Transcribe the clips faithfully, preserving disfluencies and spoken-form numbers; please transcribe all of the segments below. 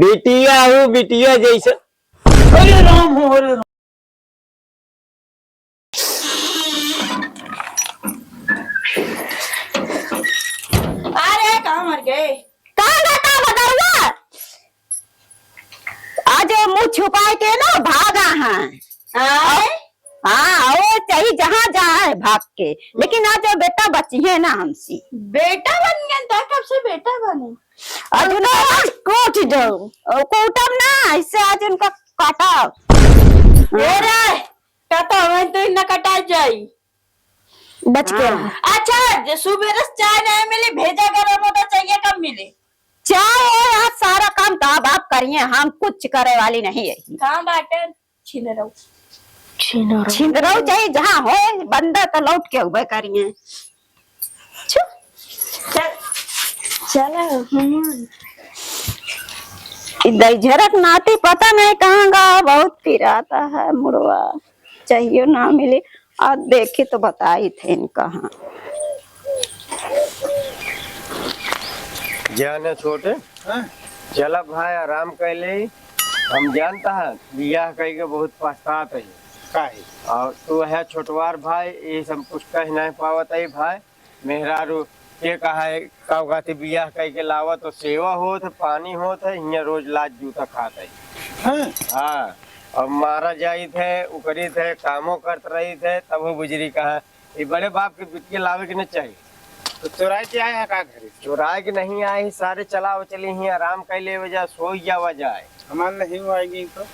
बिटिया हो, बिटिया जैसे। अरे राम हो, अरे राम। अरे, कहाँ मर गए? कहाँ जाता है बदरुआ? आज मुँह छुपाए के ना भागा है। आय? हाँ, वो चाहे जहाँ जाए भाग के, लेकिन आज वो बेटा बची है ना हमसे। बेटा बन गए तो कब से बेटा बने? आज ना आज कोट जाओ, और कोटम ना, इससे आज उनका काटा। ए रे, काटा हमें तो इतना कटा जाई। बच के हाँ। रहा। अच्छा, जे सुबेरे से चाय नहीं मिली, भेजा गरम होता, चाहिए कब मिले? चाय है, आज सारा काम तो आप, आप करिए, हम कुछ करे वाली नहीं है। कहाँ बाटे? छिनरऊ। छिनरऊ। छिनरऊ चाहे जहाँ होए, बंदा तो लौट के उबे करिए। छु। चल, चलो, हम्म। ई दहिजरक नाती पता नहीं कहाँ गा, बहुत पिराता है मुड़वा। चाहियो ना मिली, आज देखी तो बताई थे इनका, हाँ। जाने छोटे, हाँ? चला भाई, आराम कर ले। हम जानता है, बियाह कई के बहुत पछतात है। काहे? और तू है छोटवार भाई, ये सब कुछ कह नहीं पावत है भाई। मेहरारू के कहा है, का कहती, बियाह कई के लावत तो सेवा होत है, पानी होत है, हियाँ रोज लात जूता खात है। हाँ। हाँ, अब मारा जाइत है, उकरित है, कामो करत रहित है, तब वो बुजरी कहा, ये बड़े बाप के बिटिया लावे के न चाहिए। तो चोराए के आए हैं का घरे? चोराए के नहीं आए ही सारे, चलाओ चली ही, आराम कर लेवे जा, सोई जावा जाए। हमार नहीं आएगी तो?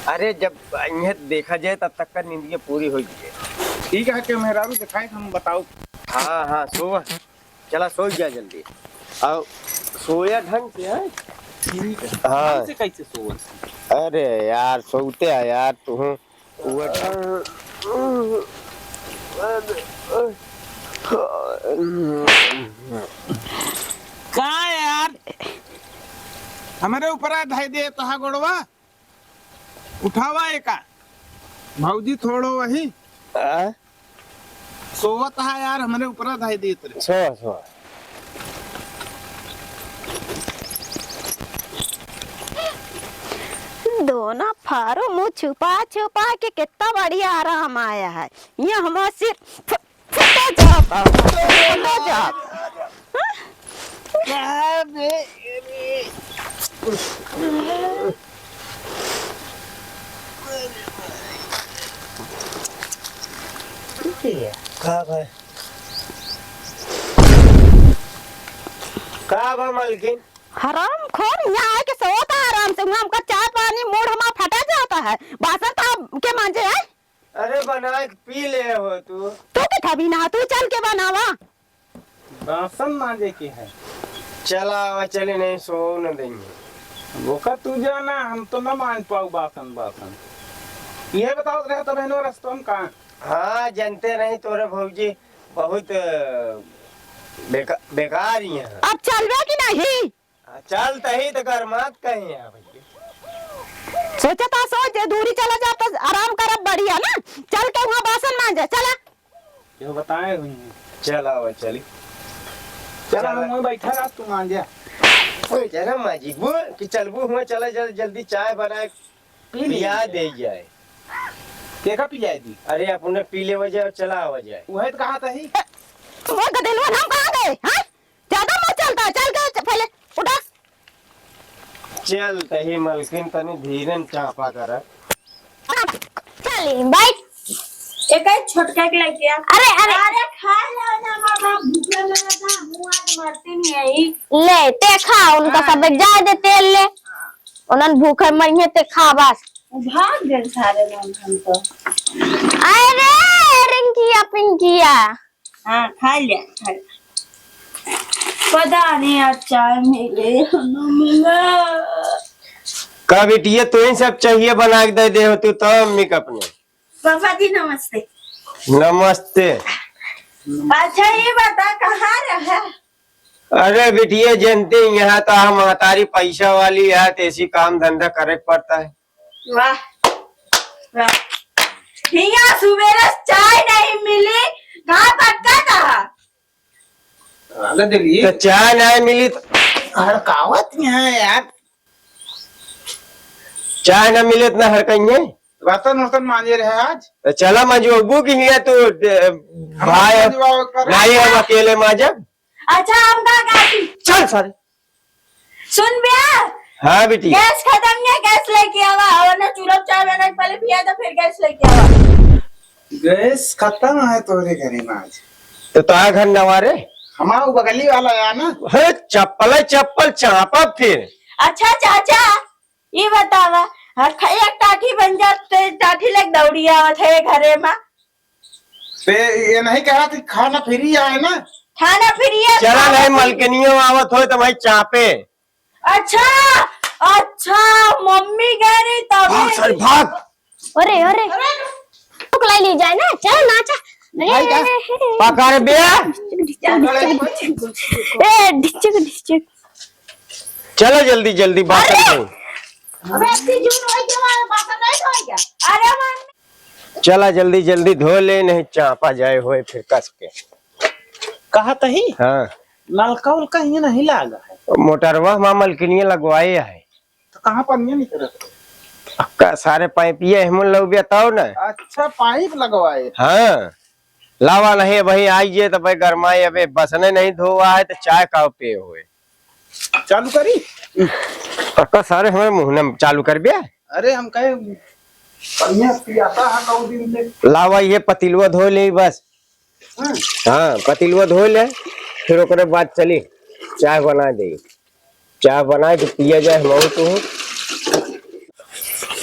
अरे जब इन्हें देखा जाए तब तक का नींद के पूरी हो जाए। ठीक है, के मेहरारू दिखाए हम बताओ। हाँ, हाँ, सोवा। चला सोई जा जल्दी। और सोया ढंग से, हैं? ठीक है। हाँ। कैसे, कैसे सोवत? अरे यार, सोते है यार, तू। वो का यार? हमरे ऊपरा धइ दे तोहा गोड़वा। उठावा एका। भौजी थोड़ो वही। आ? सोवत हा यार, हमरे ऊपरा धइ देत रे। सो, सो। दोनों फारो मुँह छुपा छुपा के कितना बढ़िया आराम आया है। ये हमार सिर फ-, फटा जाता, फटा जाता। हाँ? क्या बे, बे? का भाई? का बा मलकिन? हरामखोर, यहाँ आके सोवत है आराम से, वहाँ हमका चाय पानी मूड हमार फटा जाता है, बासन तो आपके मांजे है। अरे बना के पी ले हो तू। तू के खाबी ना, तू चल के बनावा। बासन मांजे के है। चला आवा, चले नहीं सो न देंगे। वो का तू जाना, हम तो ना मांज पाऊ बासन, बासन। ये बताओ रहे तो बहनों रस्तों का। हाँ, जानते नहीं तोरे भौजी बहुत, अ, बेका-, बेकार ही है। अब चलबे कि नहीं? हाँ, चल तही तो गरमात कहीं है भैया। सोचा था, सोच, जे दूरी चला जा तो आराम करब बढ़िया ना। चल के वहाँ बासन मांजे, चला। यो बताए हुई हैं। चल आवा, चली। चल, चल। हम वहीं बैठा रहा, तू मांजा। ओए, जरा मांजी, वो कि चलबू हुआ, चला जल-, जल्दी चाय बनाए, पी ली। पिया दे जाए। केका पियाए दी? अरे, अपने पी लेवा जाए और चला आवा जाए। वही तो कहा था ही। वो गदेलवा नाम कहाँ गए, हाँ? ज्यादा मत चलता, चल के च-, पहले उठा। चल तही मलकिन, तनी धीरन चापा कर। चली, बैठ। एक ही छोटका के लेके आ। अरे, अरे। अरे, खा लो ना, मामा, भूखे मरत है, मुँह आज मरते नहीं आई। ले, ते खा, उनका हाँ। सब जाए दे तेल ले। उन्हन भूखे मरिहे, ते खा बस। भाग गए सारे लोग हम तो। अरे, रिंकिया, पिंकिया। हाँ, खा लिया, खा लिया। पता नहीं आज चाय मिले, ना मिला। का बिटिया, तू ही सब चाहिए बना के दे दे हो तू तो अम्मी का अपने। पापा जी, नमस्ते। नमस्ते। अच्छा, ये बता, कहाँ रहा? अरे बिटिया, जनते यहाँ तो हम महतारी पैसा वाली है, तो ऐसी काम धंधा करे के पड़ता है। वाह, वाह। हिया सुबेरे चाय नहीं मिली, कहाँ भटका था? अरे दिल्ली। तो चाय नहीं मिली तो हड़कावत यहाँ यार। चाय ना मिले त ना हड़कइये। बर्तन उर्तन मांजे रहे आज। त चला मंजवाबू की हिया तू, ए, हम भाई, मंजवाओ करे। नाहीं हम अकेले मांजब। अच्छा, हम का कहती? चल सारे। सुन बे। हाँ बेटी। गैस खतम है, गैस लेके आवा। और ना चूल्हा चाय बनाए पहले पिया तो फिर गैस लेके आवा। गैस खतम है तोरे घरे में आज। तो तोहार घर नवा रे? हमार बगली वाला है ना। हे चप्पल है चप्पल, चापा फिर। अच्छा चाचा, ई बतावा, हाँ, ख-, एक टाठी बन जात, ते टाठी लेके दौड़ी आवत है घरे में। ते ये नहीं कहा कि खाना फ्री आए ना? खाना फ्री है, चला खाना नहीं, फ्री। मलकिनियो आवत होय तो भाई चापे। अच्छा, अच्छा, मम्मी कह रही तभी। भाग सारे, भाग। अरे, अरे। अरे। टुकलाई ली जाए ना, चल नाचा। भाई का? अरे, पकड़ बे। ए, ढिचक, ढिचक। चलो जल्दी, जल्दी, बात अरे! कर दो। अबे, इतनी जून होई के बाद बासन नहीं धोई क्या? अरे, मन चला जल्दी जल्दी धो ले, नहीं चापा जाए होए फिर कस के। कहा तही? हाँ। नलका उलका हियाँ नहीं लागा है। मोटरवा हमार मलकिनिया लगवाए है। तो कहाँ पनिया निकलत? अक्का सारे पाइपिया हमन लौबिया तौ न। अच्छा, पाइप लगवाए। हाँ। लावा नहीं भाई, आई जे तो भाई गरमाए, अबे बसने नहीं धोवा है तो चाय का पे होए। चालू करी? अक्का सारे हमारे मुँह में चालू कर बे। अरे हम कहे, बढ़िया पियाता है कऊ दिन से। लावा ये पतीलवा धो ले बस। हाँ। हाँ, पतीलवा धो ले, फिर ओकरे बाद चली चाय बना दे। चाय बना के पिया जाए, हम तू।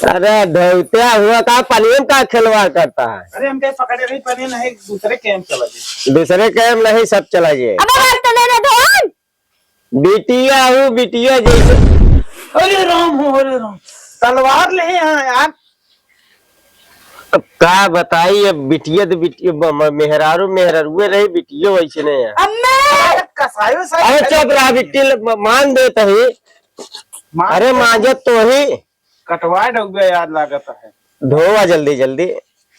अरे धोते हुआ का पानी में का खिलवाड़ करता है? अरे हम कहे पकड़े नहीं, पानी नहीं, दूसरे कैंप चला जाए। दूसरे कैंप नहीं, सब चला जाए। अबे बात तो लेने दो। बिटिया हूँ, बिटिया जैसे। अरे राम हो, अरे राम, तलवार ले यहाँ यार। अब का बताई, अब बिटिया तो बिटिया, ब-, म-, मेहरारू मेहरारुए रही, बिटियो वैसे नहीं है। अम्मे! अरे कसायो साहब, अरे चुप रहा बिट्टी, ल-, म-, मान देत ही। मान अरे दे। माजत तो ही। कटवा डौबे यार लागत है। धोवा जल्दी जल्दी।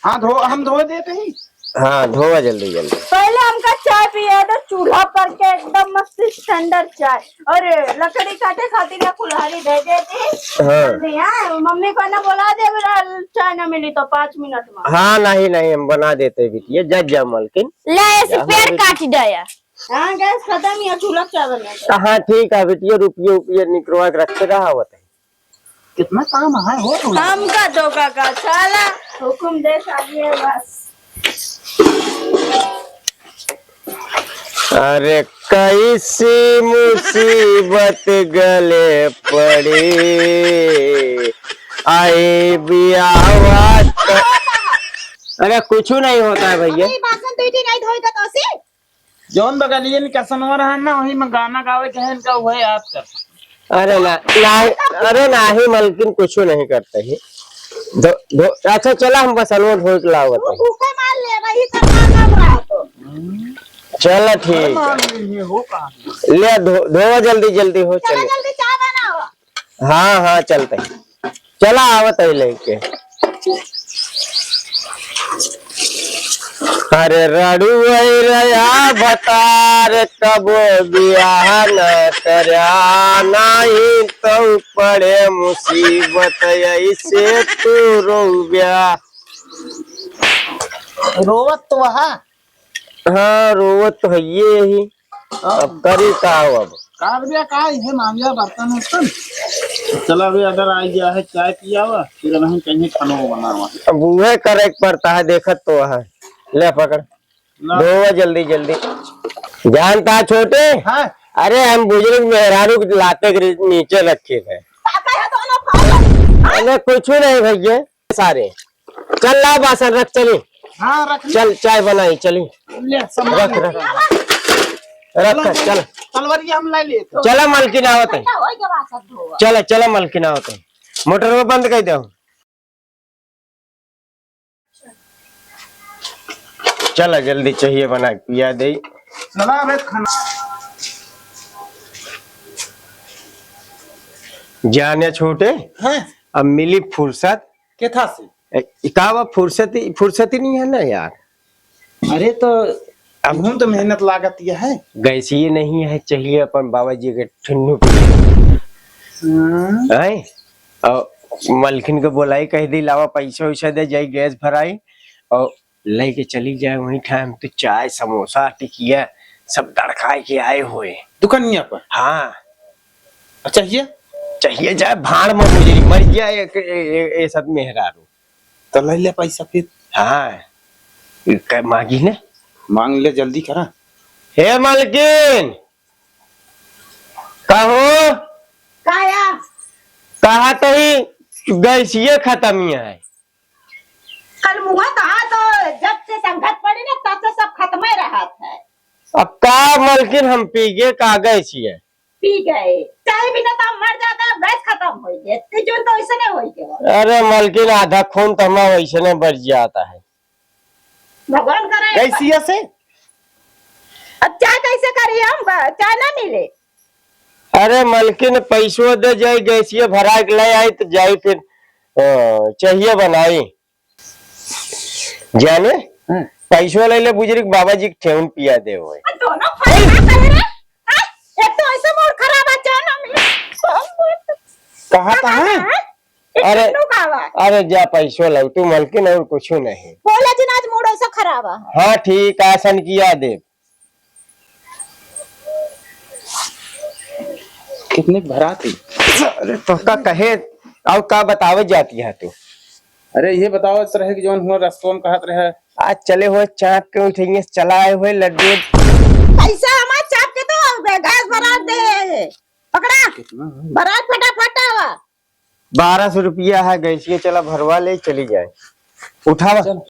हाँ, धो, हम धो देते ही। हाँ, धोवा जल्दी जल्दी। पहले हमका चाय पिया दो चूल्हा पर के, एकदम मस्त standard चाय। और लकड़ी काटे खातिर ना कुल्हाड़ी दे देती। हाँ। जल्दी, हाँ, मम्मी को ना बोला दे, बोला, चाय ना मिली तो पाँच मिनट में। हाँ, नहीं, नहीं, हम बना देते बिटिया, जा, जा मलकिन। ले, ऐसे जा, पेड़ मलकिन। काट दिया। हाँ, गैस खतम, या चूल्हा पे चाय बना दे। हाँ, ठीक है बिटिया, रुपये, रुपये निकलवा के रखे रहा होता है। कितना काम है हो तुम? हमका तो काका साला हुकुम दे सालिए बस। अरे कैसी मुसीबत गले पड़ी, आई बियावा क-, अरे कुछ नहीं होता है भैया। अरे बासन दुई दिन नहीं धोई तो तोसी। जौन बगलियन के सनवर है ना, वही में गाना गावे के है इनका, वही याद कर। अरे ना, नाही, अरे नाही मलकिन, कुछ नहीं करते ही। धो, धो, अच्छा चला, हम बसनवा धो के लावत वो है। भूखे मार ले, वही सब काम कर रहा तो। चला ठीक है। मार लिए हो कहाँ? ले धो, धोवा जल्दी जल्दी हो, चला चले। जल्दी चाय बनाओ। हाँ, हाँ, चलते हैं। चला, आवत है लेके। अरे रड़ुआई रया भतार, कबो बियाह न करया, नाही तो पड़े मुसीबत, ऐसे तू रोब्या। रोवत तो वहा। हाँ, रोवत तो है ये ही। हाँ। अब करी का हो अब? का भैया, का इहे मांजा बर्तन उर्तन? चला भैया, अगर आ गया है, चाय पियावा, फिर नहीं कहीं खाना बनावा। अब उहे करे के पड़ता है, देखत तो है। ले पकड़। ना। धोवा जल्दी, जल्दी। जानता छोटे? हाँ। अरे, हम बुजुर्ग मेहरारू के लाते के नीचे रखे थे। पापा है दोनों भाई। अरे, कुछ नहीं भैया। सारे। चल ला बासन रख चली। हाँ, रख ले। चल चाय बनाई चली। ले, सामान रख, ले। रख। रख, चल। तलवरिया हम ला लिए तो। चला मलकिन आवत है। बेटा, होई के बासन धोआ। चला, चला मलकिन आवत है। मोटरवा बंद कर दो। चला जल्दी चाहिए बना के पिया दे। चला बे खाना। जाने छोटे। हाँ। अब मिली फुर्सत। के था से? ए, का बा, फुर्सत ही, फुर्सत ही नहीं है ना यार। अरे तो अब हम तो मेहनत लागत यह है। गैसिए नहीं है, चाहिए अपन बाबा जी के ठुन्नू पे। हाँ। हैं? और मलकिन के बोलाई, कह दी, "लावा पैसा वैसा दे, जाई गैस भराई और लेके चली जाए वहीं ठाम।" तो चाय, समोसा, टिकिया सब दड़काए के आए हुए। दुकानिया पर? हाँ। अच्छा, ये? चाहिए जाए भाड़ में बुझरी, मर गया एक, ए, ए, ए सब मेहरारू। तो ले ले पैसा फिर। हाँ। क-, मांगी ने? मांग ले, जल्दी करा। हे मलकिन, कहो। काया? कहा तही गैसिये खत्म ही है। कल मुआ कहा तो जब से संगत पड़ी ना, तब से सब खत्म ही रहत है। अब का मलकिन, हम पी गए का गैसिये? पी गए, चाय बिना तो हम मर जाता, अब गैस खत्म हो गए, ते जो तो ऐसे नहीं हो गए। अरे मलकिन, आधा खून तो हमारा वैसे नहीं बढ़ जाता है। भगवान करे। गैसिया से? अब चाय कैसे करी हम? ग-, चाय ना मिले। अरे मलकिन, पैसो दे जाई, गैसिया भरा के ले आई तो जाई फिर, अ, चाहिए बनाई। जाने? हाँ। पैसो ले ले बुजुर्ग, बाबा जी के ठेहुन पिया दे होए। आ, दोनों भाई का करे रे? हाँ? एक तो ऐसे मूड खराब है, जाना में। कहा था, हाँ? अरे, अरे जा पैसो लाओ तू मलकिन, और कुछ नहीं। बोला जी ना, आज मूड ऐसा खराब है। हाँ ठीक, आसन किया दे। कितने भरा थी? अरे तो का कहे, और का बतावे जाती है तू? अरे ये बताओ, इस तरह की जौन हुआ रस्तों में कहत रहे। आज चले हुए चाप के उठेंगे, चला आए हुए लड्डू। पैसा हमार चाप के तो गैस बरात दे है। पकड़ा। कितना है? बरात फटाफट आवा। बारह सौ रुपया है गैस के, चला भरवा ले, चली जाए। उठावा। चल।